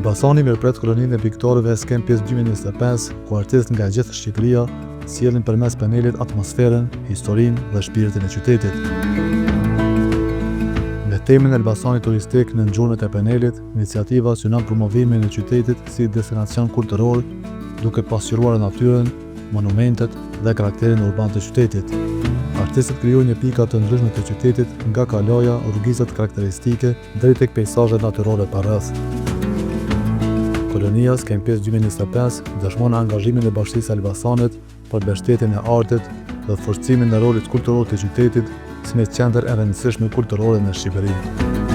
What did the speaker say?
Elbasani mirëpret koloninë e piktorëve Skempis 2025, ku artistë nga e gjithë Shqipëria sjellin përmes penelit atmosferën, historinë dhe shpirtin e qytetit. Me temën Elbasani turistik në gjurmët e penelit, iniciativa synon promovimin e qytetit si destinacion kulturor, duke pasqyruar natyrën, monumentet dhe karakterin urban të qytetit. Artistët krijojnë në pika të ndryshme të qytetit, nga kalaja, rrugicat karakteristike, deri tek peisazhet natyrore përreth. Kolonia Skempis 2025 dëshmon angazhimin e Bashkisë së Elbasanit për mbështetjen e artit dhe forcimin e rolit kulturor të qytetit si një qendër e rëndësishme kulturore në Shqipëri.